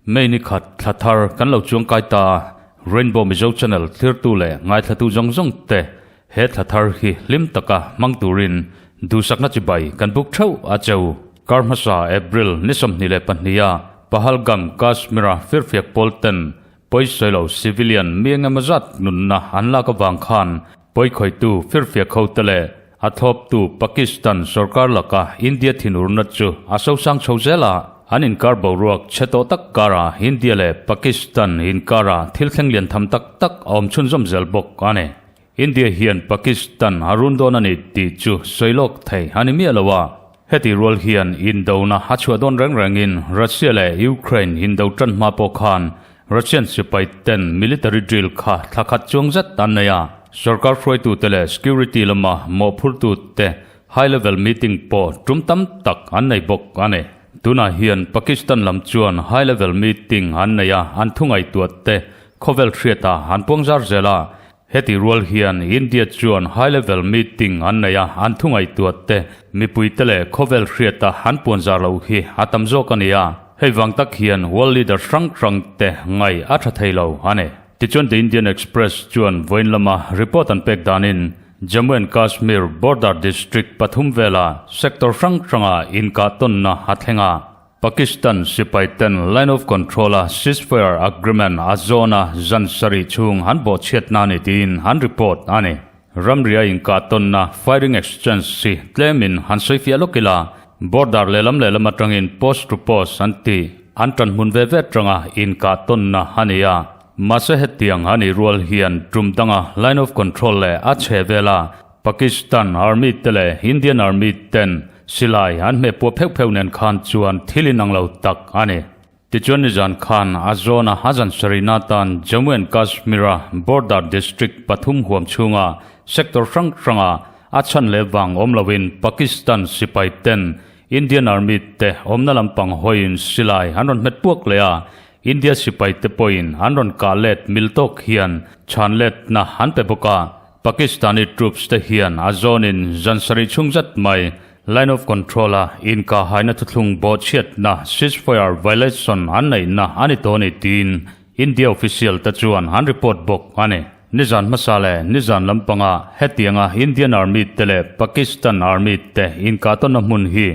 May ni khat thla thar kan lo chuang kai ta a, Rainbow Mizo Channel thlirtu leh ngaithlatu zawng zawng te he thla thar hi hlim taka hmang turin duhsakna chibai kan buk theuh a cheu. Kar hmasa April ni 22 a Pahalgam Kashmir-a firfiak pawl ten pawisawi lo civilian mi engemaw zat nunna an lak avang khan pawikhawihtu firfiak ho te leh a thlawptu Pakistan sorkar laka India thinurna chu a sosang chho zel a. An inkar boruak chhe tawh tak karah India leh Pakistan inkarah thil thleng lian tham tak tak a awm chhunzawm zel bawk a ni. India hian Pakistan a run dawn a ni tih chu sawi lawk thei a ni miah lo a. Heti rual hian indona a chhuah dawn reng rengin Russia leh Ukraine indo tan hma pawh khan Russian sipai ten military drill kha thla khat chuang zet an nei a. Sorkar hruaitute leh security lama mawhphurtute high level meeting pawh tum tam tak an nei bawk a ni. Tunah hian Pakistan lam chuan high level meeting an nei a, an thu ngaihtuah te khawvel hriatah an puangzar zel a. Heti rual hian India chuan high level meeting an nei a, an thu ngaihtuah te, mipuite leh khawvel hriata an puanzar loh hi a tam zawk a ni a. Hei vang tak hian world leader hrang hrang te ngaih a tha thei lo a ni. Tichuan The Indian Express chuan vawiin lama report an pek danin Jammu and Kashmir border district pathum vela sector hrang hranga inkahtawnna a thleng a. Pakistan sipai ten Line of Control a ceasefire agreement a zawn a zan sarih chhung an bawhchhiatna a ni tiin an report a ni. Ramria inkahtawnna firing exchange hi tlemin han sawifiah lawk ila, border lehlam lehlam atangin post to post an ti an tan hmun ve ve atanga inkahtawnna a ni a. Mahse hetiang a nih rual hian tum danga Line of Control leh a chhe vela Pakistan Army te leh Indian Army ten silai an hmeh puah pheuh pheuh nen khan chuan thil inang lo tak a ni. Tichuan nizan khan a zawna a zan sarihna atan Jammu and Kashmir-a border district pathum huam chhunga sector hrang hranga a chhan leh vang awm loin Pakistan sipai ten Indian Army te awmna lampang hawiin silai an rawn hmet puak leh a, India sipai te pawhin an rawn kah let mil tawk hian chhan letna an pe bawk a. Pakistani troops te hian a zawnin zan sarih chhung zat mai Line of Control a inkahhaina thuthlung bawhchhiatna ceasefire violation an neihna a ni tawh a ni tiin India official te chuan an report bawk a ni. Nizan hmasa leh nizan lampanga hetianga Indian Army te leh Pakistan Army te inkahtawnna hmun hi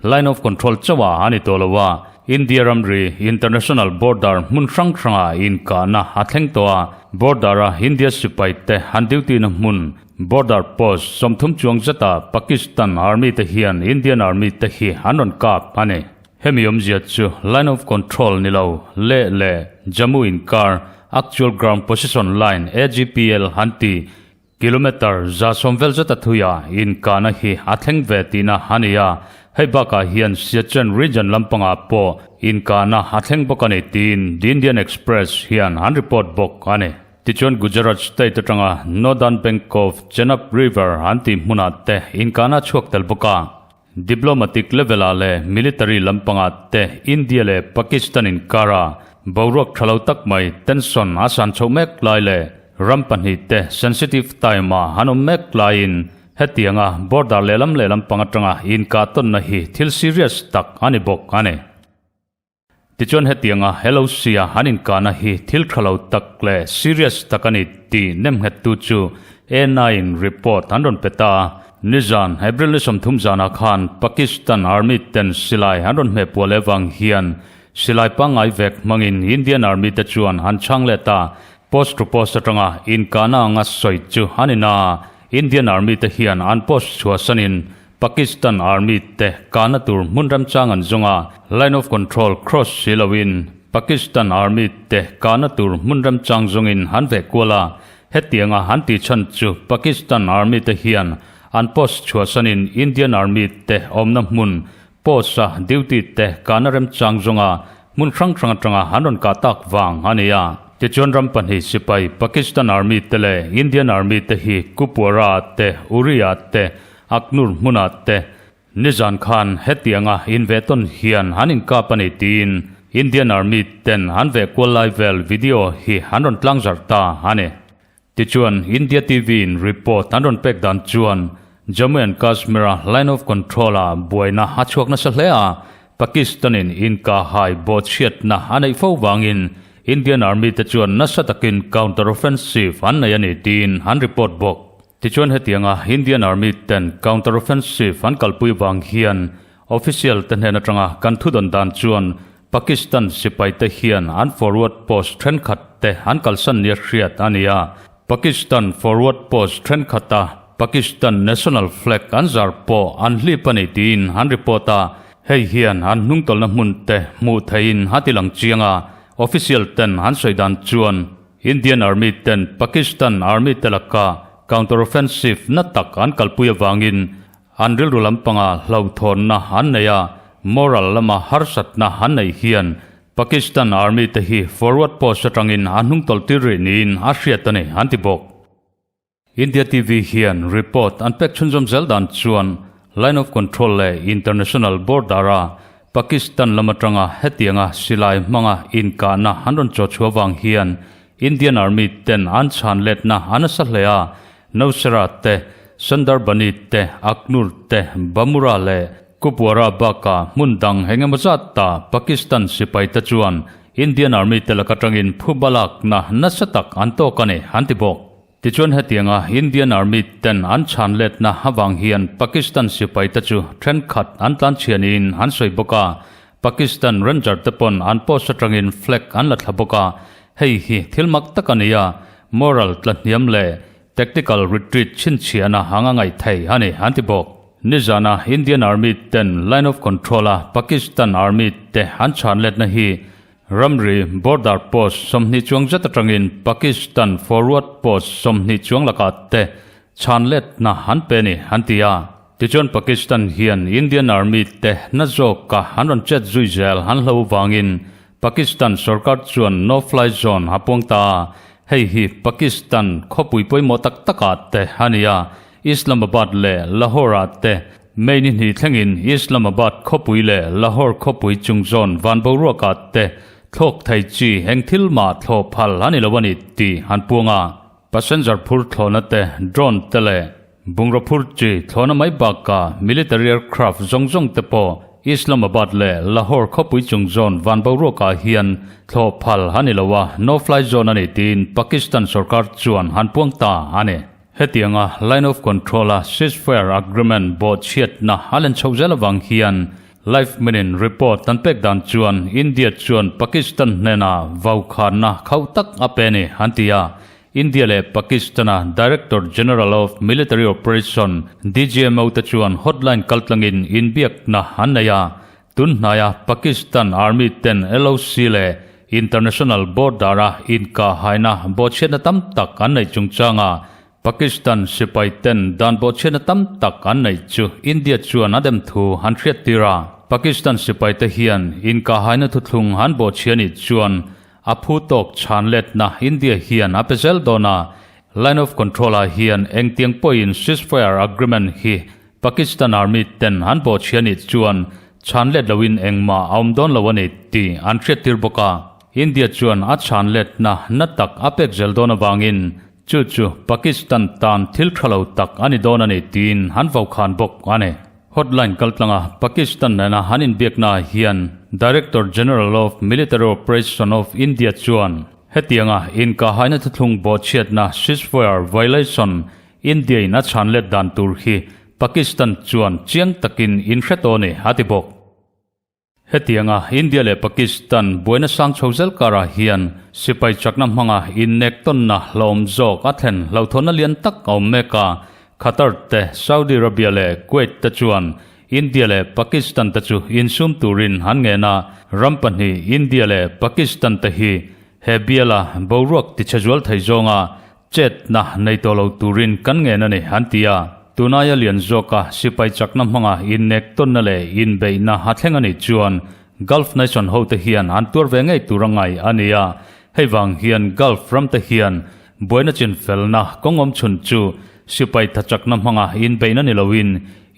Line of Control chauhah a ni tawh lo a, India ramri International Border hmun hrang hrangah inkahna a thleng tawh a, Border-a India sipai te an duty na hmun Border Post 30 chuang zetah Pakistan Army te hian Indian Army te hi an rawn kap a ni. Hemi awmzia chu Line of Control ni lo leh leh Jammu inkar Actual Ground Position Line, AGPL, an ti. Kilometre 110 vel zet a thui a, inkahna hi a thleng ve tihna a ni a, hei bakah hian Siachen region lampangah pawh inkahna a thleng bawk a ni tiin The Indian Express hian an report bawk a ni. Tichuan Gujarat state atanga Northern Bank of Chenab River an tih hmunah te inkahna a chhuak tel bawk a. Diplomatic level-ah leh military lampangah te India leh Pakistan inkara boruak tha lo tak mai tension a san chhoh mek lai leh ram pahnih te sensitive time-ah an awm mek laiin hetianga border lehlam lehlam pang atanga inkah tawnna hi thil serious tak a ni bawk a ni. Tichuan hetianga LOC-a an inkahna hi thil tha lo tak leh serious tak a ni tih nemnghettu chu ANI-in report an rawn pe ta a. Nizan, April ni 30 zanah khan Pakistan Army ten silai an rawn hmeh puah leh vang hian silai pangngai vek hmangin Indian Army te chuan an chhang let a, post to post atanga inkahna anga sawi chu an in a, Indian Army te hian an post chhuahsanin Pakistan Army te kahna tur hmun remchang an zawng a, Line of Control cross si loin Pakistan Army te kahna tur hmun remchang zawngin an veh kual a, hetianga an tih chhan chu Pakistan Army te hian an post chhuahsanin Indian Army te awmna hmun post a duty te kahna remchang zawnga hmun hrang hrang atanga an rawn kah tak vang a ni a. Tichuan ram pahnih sipai Pakistan Army te leh Indian Army te hi Kupwara te Uri-ah te Aknur hmunah te nizan khan hetianga invehtawn hian an inkap a ni tiin Indian Army ten an veh kual lai vel video hi an rawn tlangzarh ta a ni. Tichuan, India TV-in report an rawn pek dan chuan Jammu and Kashmir-a Line of Control-ah buaina a chhuak nasa hle a, Pakistan-in inkahhai bawhchhiatna a neih fo vangin Indian Army te chuan nasa takin counter-offensive an nei a ni tiin an report bawk. Tichuan hetianga Indian Army ten counter-offensive an kalpui vang hian official te hnen atanga kan thudawn dan chuan Pakistan sipai te hian an forward post thenkhat te an kalsan nia hriat a ni a. Pakistan forward post thenkhata Pakistan national flag an zar pawh an hlip a ni tiin an report a, hei hian an hnungtawlhna hmun te hmuh theihin a ti lang chiang a, official ten an sawi dan chuan Indian Army ten Pakistan Army te laka counter-offensive na tak an kalpui avangin An rilru lampanga hlauhthawnna an nei a, moral lama harsatna an nei hian Pakistan Army te hi forward post atangin a hnungtawlh tir rih niin a hriat a ni, an ti bawk. India TV hian report an pek chhunzawm zel dan chuan Line of Control leh International Border-a Pakistan lam atanga hetianga silai hmanga inkahna an rawn chaw chhuah vang hian Indian Army ten an chhan letna a nasa hle a, Nowshera te, Sundarbani te, Akhnoor te, Bamura leh Kupwara bakah hmun dang eng emaw zat ta Pakistan sipai te chuan Indian Army te lak atangin phuba lakna nasa tak an tawk a ni, an ti bawk. Tichuan hetianga Indian Army ten an chhan letna avang hian Pakistan sipai te chu thenkhat an tlanchhia niin an sawi bawk a, Pakistan Ranger te pawn an post atangin flag an la thla bawk a, hei hi thil mak tak a ni a, moral tlahniam leh tactical retreat chhinchhiahna anga ngaih thei a ni, an ti bawk. Nizana Indian Army ten Line of Control-a Pakistan Army te an chhan letna hi ramri border post 20 chuang zet atangin Pakistan forward post 20 chuang lakah te chhan letna an pe a ni, an ti a. Tichuan Pakistan hian Indian Army te na zawka an rawn chet zui zel an hlo vangin Pakistan sorkar chuan No Fly Zone a puang ta a, hei hi Pakistan khawpui pawimawh tak takah te a ni a, Islamabad leh Lahore-ah te May ni hnih thlengin Islamabad khawpui leh Lahore khawpui chung zawn van boruakah te thlawk thei chi eng thil mah thlawh phal a ni lo a ni tih an puang a. Passenger phur thlawhna te, drone te leh Bungraw phur chi thlawhna mai bakah military aircraft zawng zawng te pawh Islamabad leh Lahore khawpui chung zawn van boruakah hian thlawh phal a ni lo a, no fly zone a ni tiin Pakistan sorkar chuan han puang ta a ni. Hetianga Line of Control-a ceasefire agreement bawhchhiatna a len chhoh zel avang hian Live Minute report an pek dan chuan India chuan Pakistan hnenah vaukhanna khauh tak a pe a ni an ti a, India leh Pakistan-a Director General of Military Operation, DGMO, te chuan hotline kaltlangin inbiakna an nei a. Tun hnaia Pakistan Army ten LOC leh International Border-a inkahhaina bawhchhiatna tam tak an neih chungchanga Pakistan sipai ten dan bawhchhiatna tam tak an neih chu India chuan a dem thu an hriattir a. Pakistan sipai te hian inkahhaina thuthlung an bawhchhia nih chuan A phu tawk chhan letna India hian a pe zel dawn a, Line of Control-ah hian engtiang pawhin ceasefire agreement hi Pakistan Army ten an bawhchhia nih chuan chhan let loin engmah a awm dawn lo a ni tih an hriattir bawk a. India chuan a chhan letna na tak a pek zel dawn avangin chu chu Pakistan tan thil tha lo tak a ni dawn a ni tiin an vokhan bawk a ni. Hotline kaltlanga Pakistan nena han inbiaknaah hian Director General of Military Operation of India chuan hetianga inkahhaina thuthlung bawhchhiatna ceasefire violation India-in a chhan let dan tur hi Pakistan chuan chiang takin inhre tawh a ni a ti bawk. Hetianga India leh Pakistan buaina sang chho zel karah hian sipai chakna hmanga innek tawnna hlauhawm zawk a thlen hlauhthawnna lian tak a awm mek a, Qatar te, Saudi Arabia leh Kuwait te chuan India leh Pakistan te chu insum turin an ngen a, ram pahnih India leh Pakistan te hi he biala boruak tichhe zual thei zawnga Chetna nei tawh lo turin kan ngen a ni, an ti a. Tunaia lian zawka sipai chakna hmanga innek tawnna leh inbeihna a thleng a nih chuan Gulf nation hote hian an tuar ve ngei tur a ngai a ni a. Hei vang hian Gulf ramte hian buaina chinfelna kawng awm chhun chu sipai tha chakna hmanga inbeihna ni loin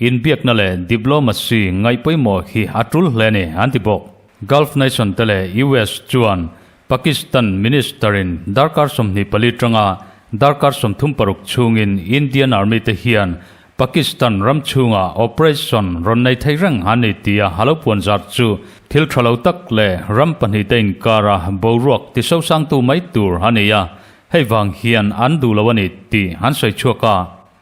inbiakna leh diplomacy ngaih pawimawh hi a tul hle a ni, an ti bawk. Gulf nation te leh US chuan Pakistan Minister-in darkar 24 tanga Darkar 36 chhungin Indian Army te hian Pakistan ram chhunga operation rawn nei thei reng a ni tia a lo puan zar chu thil tha lo tak leh ram pahnihte inkara boruak tisosangtu mai tur a ni a, hei vang hian an duh lo a ni tih an sawi chhuak a.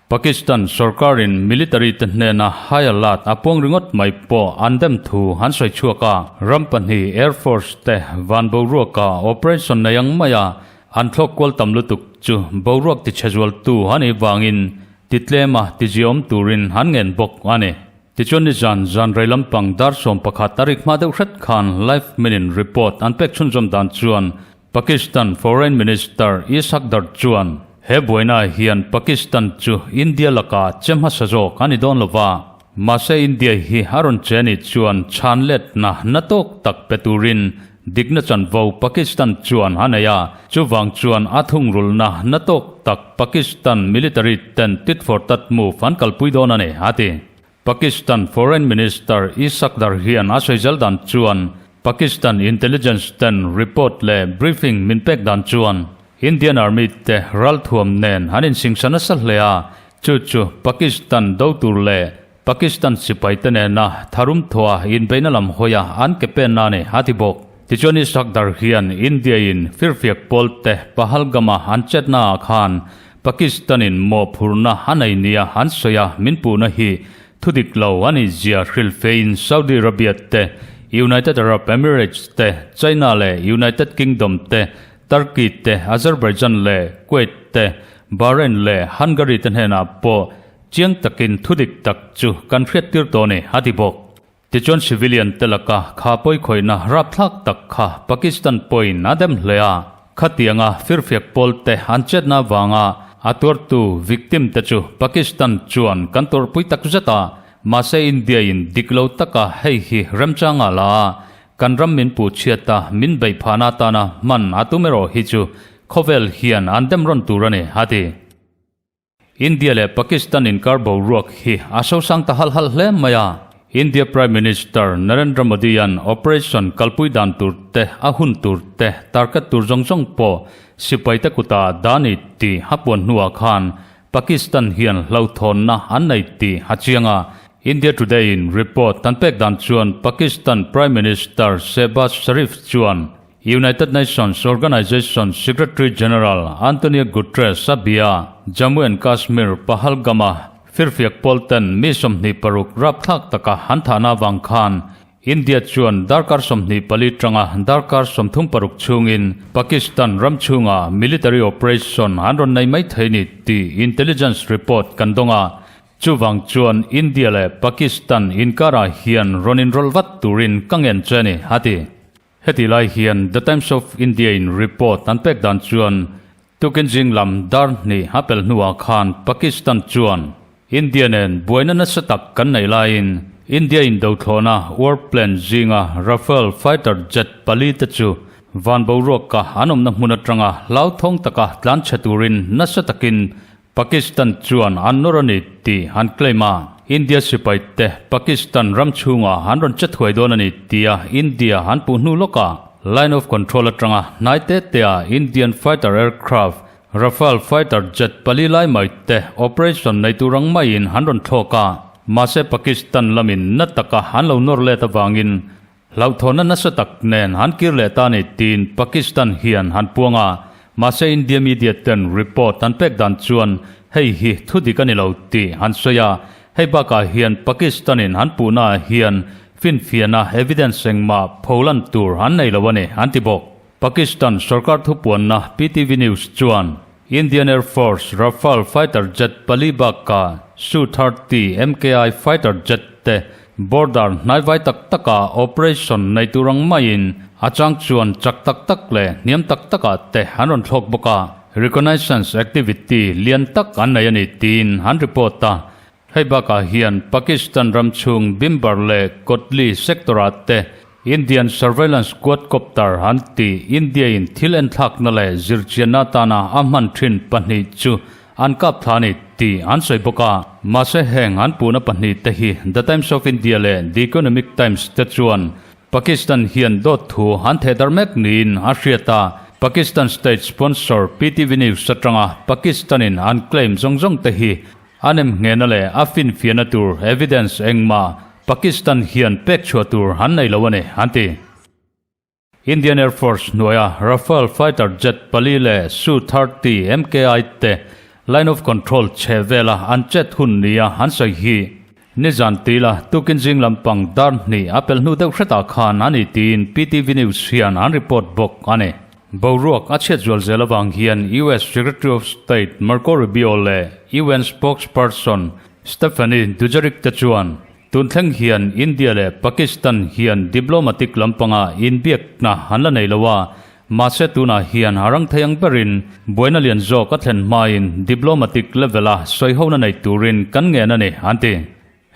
Pakistan sorkarin military te hnena high alert a puang ringawt mai pawh an dem thu an sawi chhuak a, ram pahnih air force te van boruaka operation nei ang maia an thlawk kual tam lutuk chu boruak tichhe zualtu a nih vangin Ti tlema ti ziawm turin han ngen bawk a ni. Tichuan nizan zan rei lampang dar 11 a rik hma deuh hret khan live minin report an pek chhunzawm dan chuan Pakistan Foreign Minister Ishaq Dar chuan he buaina hian Pakistan chu India lakah che hmasa zawk a ni dawn lova, mahse India hi a rawn che ni chuan chhan letna na tawk tak pe turin Dikna chanvo Pakistan chuan a nei a, chuvang chuan a thungrulhna na tawk tak Pakistan military ten tit for tat move an kalpui dawn a ni, a ti. Pakistan Foreign Minister Ishaq Dar hian a sawi zel dan chuan Pakistan intelligence ten report leh briefing min pek dan chuan Indian Army te ralthuam nen an insingsa nasa hle a, chu chu Pakistan do tur leh Pakistan sipaite nena tharum thua inbeihna lam hawia an ke pen a ni, a ti bawk. Tichuan Ishaq Dar hian India-in firfiak pawlte Pahalgam-a an chetnaah khan Pakistan-in mawhphurhna a nei nia an sawi a, min puhna hi thudik lo a nih zia hrilhfeiin Saudi Arabia te, United Arab Emirates te, China leh United Kingdom te, Turkey te, Azerbaijan leh Kuwait te, Bahrain leh Hungary te hnenah pawh Chiang takin thudik tak chu kan hriattir tawh a ni, a ti bawk. Tichuan civilian te laka kha pawikhawihna rapthlak tak kha Pakistan pawhin a dem hle a. Khatianga firfiak pawl te an chetna avanga a tuartu victim te chu Pakistan chuan kan tawrhpui tak zet a, mahse India in dik lo taka hei hi remchanga la a, kan ram min puh chhiat a min beih phahna atana hman a tum erawh hi chu khawvel hian an dem rawn tur a ni, a ti. India leh Pakistan inkar boruak hi a sosang ta halh halh hle mai a. India Prime Minister Narendra Modi-a'n operation kalpui dan tur te, a hun tur te, target tur zawng zawng pawh sipaite kutah dah ni tih a puan hnuah khan Pakistan hian hlauhthawnna an nei tih a chiang a. India Today-in report an pek dan chuan Pakistan Prime Minister Shehbaz Sharif chuan United Nations Organization Secretary General Antonio Guterres a bia Jammu and Kashmir Pahalgam-a firfiak pawl ten mi 26 rapthlak taka an thahna avang khan India chuan darkar 24 tanga darkar 36 chhungin Pakistan ram chhunga military operation an rawn nei mai thei ni tih intelligence report kan dawng a. Chuvang chuan India leh Pakistan inkarah hian rawn inrawlh vat turin ka ngen che a ni, a ti. Heti lai hian The Times of India in report an pek dan chuan tukin zing lam dar hnih a pel hnuah khan Pakistan chuan India nen buaina nasa tak kan neih laiin India in dothlawhna warplane zinga Rafale fighter jet pali te chu van boruaka an awmna hmun atanga hlauthawng taka tlanchhe turin nasa takin Pakistan chuan an nawr a ni tih an claim a, India sipai te Pakistan ram chhungah an rawn che thuai dawn a ni tia India an puh hnu lawkah Line of Control atanga hnai te tea Indian fighter aircraft Rafale fighter jet pali lai mai te operation nei tur ang maiin an rawn thlawk a, mahse Pakistan lamin na taka an lo nawr let avangin Hlauhthawnna nasa tak nen han kir leh ta ni tiin Pakistan hian han puang a, mahse India media ten report an pek dan chuan hei hi thudik a ni lo tih han sawi a, hei bakah hian Pakistan in han puhna ah hian finfiahna evidence engmah pholan tur an nei lo a ni an ti bawk. Pakistan sorkar thupuanna PTV News chuan Indian Air Force Rafale fighter jet pali bakah Su-30 MKI fighter jet te border hnaivai tak taka operation nei tur ang maiin a chang chuan chak tak tak leh hniam tak takah te an rawn thlawk bawk a, reconnaissance activity lian tak an nei a ni tiin an report a. Hei bakah hian Pakistan ram chhung Bhimber leh Kotli sector-ah te Indian surveillance quadcopter an tih India-in thil enthlakna leh zirchianna atana a hman thin pahnih chu an kap thla a ni tih an sawi bawk a. Mahse heng an puhna pahnih te hi The Times of India leh The Economic Times te chuan Pakistan hian dawt thu an theh darh mek niin a hriat a. Pakistan state sponsor PTV News atanga Pakistan-in an claim zawng zawng te hi a nem nghehna leh a finfiahna tur evidence engmah Pakistan hian pek chhuah tur an nei lo a ni, an ti. Indian Air Force hnuaia Rafale fighter jet pali leh Su-30 MKI te line of control chhe vela an chet hun nia an sawi hi nizan tila tukin zing lampang dar hnih a pel hnu deuh hretah khan a ni tiin PTV News hian an report bawk a ni. Boruak a chhiat zual zel avang hian US Secretary of State Marco Rubio leh UN spokesperson Stephanie Dujarric te chuan Tun thleng hian India leh Pakistan hian diplomatic lampanga inbiakna an la nei lo a, mahse tunah hian a rang thei ang berin buaina lian zawk a thlen hmain diplomatic level-a sawihona nei turin kan ngen a ni, an ti.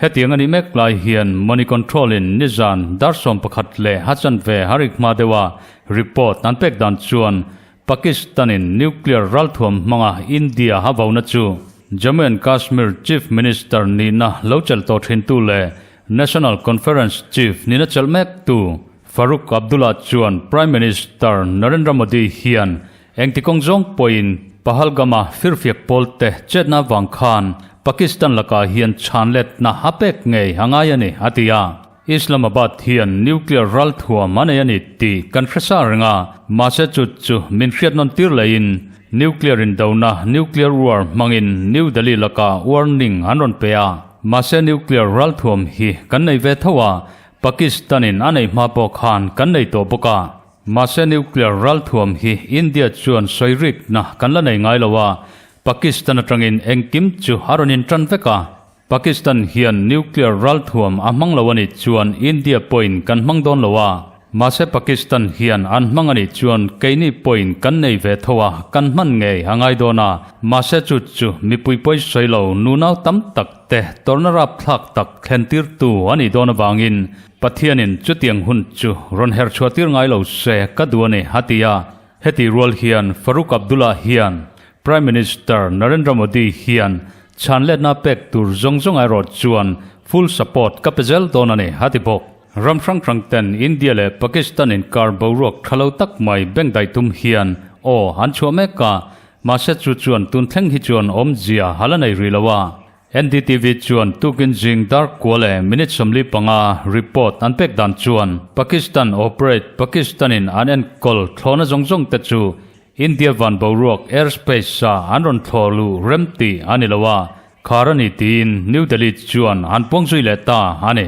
Hetiang a nih mek lai hian money control-in nizan dar 11 leh a chanve a rik hma deuha report an pek dan chuan Pakistan-in nuclear ralthuam hmanga India a vauna chu Jammu and Kashmir Chief Minister nihna lo chelh tawh thintu leh National Conference Chief nihna chelh mektu Farooq Abdullah chuan Prime Minister Narendra Modi hian engti kawng zawng pawhin Pahalgam-a firfiak pawlte chetna avang khan Pakistan lakah hian chhanletna a pek ngei a ngai a ni, a ti a. Islamabad hian nuclear ralthuam a nei a ni tih kan hre sa reng a, mahse chu chu min hriat nawn tir leiin nuclear indona, nuclear war, hmangin New Delhi lakah warning an rawn pe a. Mahse nuclear ralthuam hi kan nei ve tho a, Pakistan-in a nei hma pawh khan kan nei tawh bawk a. Mahse nuclear ralthuam hi India chuan sawi rikna kan la nei ngai lo a, Pakistan atangin engkim chu a rawn intan vek a. Pakistan hian nuclear ralthuam a hmang lo a nih chuan India pawhin kan hmang dawn lo a, mahse Pakistan hian an hmang a nih chuan keini pawhin kan nei ve tho a, kan hman ngei a ngai dawn a, mahse chu chu mipui pawi sawi lo nunau tam tak te tawrhna rapthlak tak thlen tirtu a nih dawn avangin Pathianin chutiang hun chu rawn her chhuah tir ngai lo se ka duh a ni, a ti a. Heti rual hian Farooq Abdullah hian Prime Minister Narendra Modi hian chhanletna pek tur zawng zawng erawh chuan full support ka pe zel dawn a ni, a ti bawk. Ram hrang hrang ten India leh Pakistan inkar boruak tha lo tak mai bengdaih tum hian aw an chhuah mek a, mahse chu chuan tun thleng hi chuan awmzia a la nei rih lo a. NDTV chuan tukin zing dar kua leh minute 45 report an pek dan chuan Pakistan operate Pakistan-in an enkawl thlawhna zawng zawng te chu India van boruak airspace a an rawn thlawh luh rem tih a ni lo a, khar a ni tiin New Delhi chuan an puang zui leh ta a ni.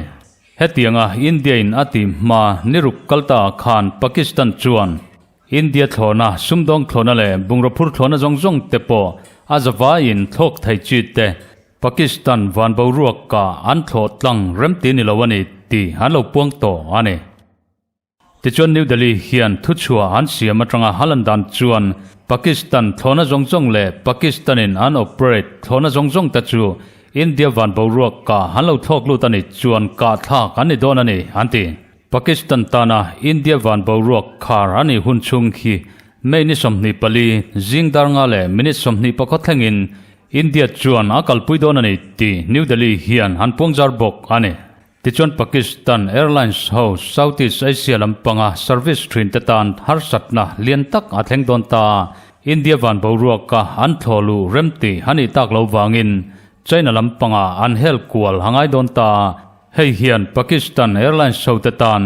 Hetianga India-in a tih hma niruk kal ta khan Pakistan chuan India thlawhna, sumdawng thlawhna leh bungraw phur thlawhna zawng zawng te pawh a zavaiin thlawk thei chi te Pakistan van boruakah an thlawh tlang remti ni lo a ni tih an lo puang tawh a ni. Tichuan New Delhi hian thuchhuah an siam atanga halan dan chuan Pakistan thlawhna zawng zawng leh Pakistan-in an operate thlawhna zawng zawng te chu India van boruakah an lo thlawk lut a nih chuan kahthlak an ni dawn a ni an ti. Pakistan tana India van boruak khar a nih hun chhung hi May ni 24 zing dar nga leh minute 24 thlengin India chuan a kalpui dawn a ni tih New Delhi hian an puangzar bawk a ni. Tichuan Pakistan Airlines ho Southeast Asia lampanga service thin te tan harsatna lian tak a thleng dawn ta. India van boruaka an thlawh luh remti a nih tak lo vangin China lampanga an hel kual a ngai dawn ta. Hei hian Pakistan Airlines ho te tan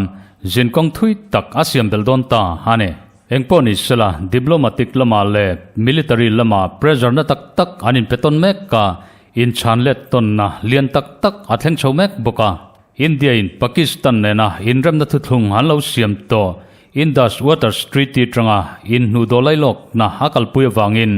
zinkawng thui tak a siam belh dawn ta a ni. Engpawh ni sela diplomatic lamah leh military lamah pressure na tak tak an inpe tawn mek a, inchhan let tawnna lian tak tak a thleng chho mek bawk a. India-in Pakistan nena inremna thuthlung an lo siam tawh Indus Waters Treaty atanga inhnuh dawh lailawkna a kalpui avangin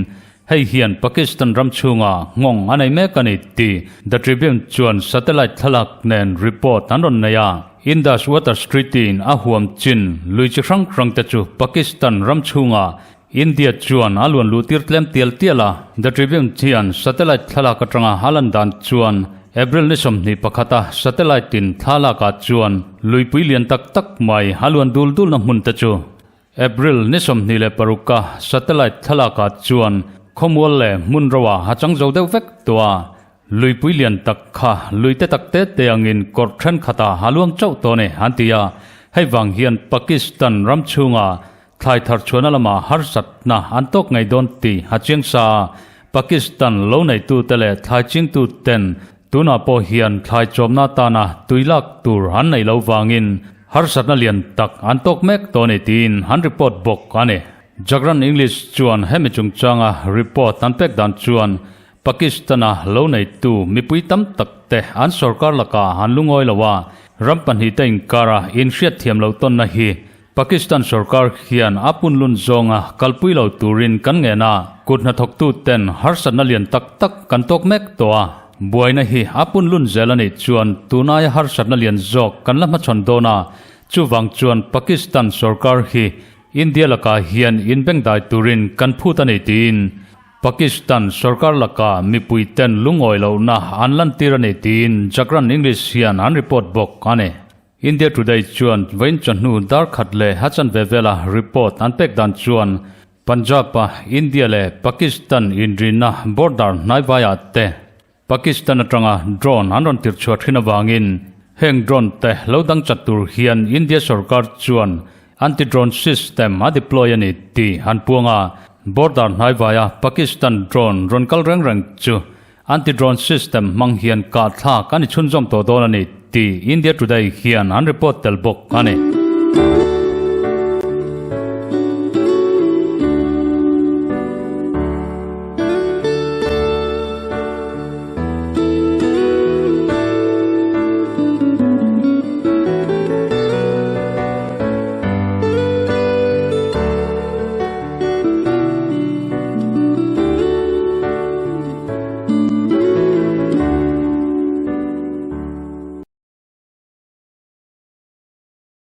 hei hian Pakistan ram chhunga nghawng a nei mek a ni tih The Tribune chuan satellite thlalak nen report an rawn nei a. Indus Waters Treaty-in a huam chin lui chi hrang hrang te chu Pakistan ram chhunga India chuan a luan luh tir tlem tial tial a. The Tribune hian satellite thlalak atanga a lan dan chuan April ni 21 a satellite in thlalak ah chuan luipui lian tak tak mai a luan dul dul na hmun te chu April ni 26 a satellite thlalak ah chuan khawmual leh hmun ro ah a chang zo deuh vek tawh a. Luipui lian tak kha lui te tak te te angin kawrh thenkhat ah a luang chauh tawh a ni an ti a. Hei vang hian Pakistan ram chhunga. Thlai thar chhuahna lamah harsatna an tawk ngei dawn tih a chiang sa a, Pakistan lo neitute leh thlai chingtuten tunah pawh hian thlai chawmna atana tui lak tur an neih loh vangin harsatna lian tak an tawk mek tawh a ni tiin an report bawk a ni. Jagran English chuan hemi chungchanga report an pek dan chuan Pakistan-a lo neitu mipui tam tak te an sorkar lakah an lungawi lo a, ram pahnihte inkara inhriatthiam loh tawnna hi Pakistan sorkar hian a punlun zawnga kalpui lo turin kan ngen a, kut hnathawktuten harsatna lian tak tak kan tawk mek tawh a, buaina hi a punlun zel a nih chuan tunaia harsatna lian zawk kan la hmachhawn dawn a, chuvang chuan Pakistan sorkar hi India lakah hian inbengdai turin kan phut a ni tiin Pakistan sorkar lakah mipuiten lungawi lohna an lantir a ni tiin Jagran English hian an report bawk a ni. India Today chuan vawiin chawhnu dar khat leh a chanve vela report an pek dan chuan Punjab-a India leh Pakistan inrinna border hnaivaiah te Pakistan atanga drone an rawn tirchhuah thin avangin heng drone te lo dang chat tur hian India sorkar chuan anti-drone system a deploy a ni tih an puang a, border hnaivaia Pakistan drone rawn kal reng reng chu Anti-drone system hmang hian kahthlak a ni chhunzawm tawh dawn a ni tih India Today hian an report tel bawk a ni.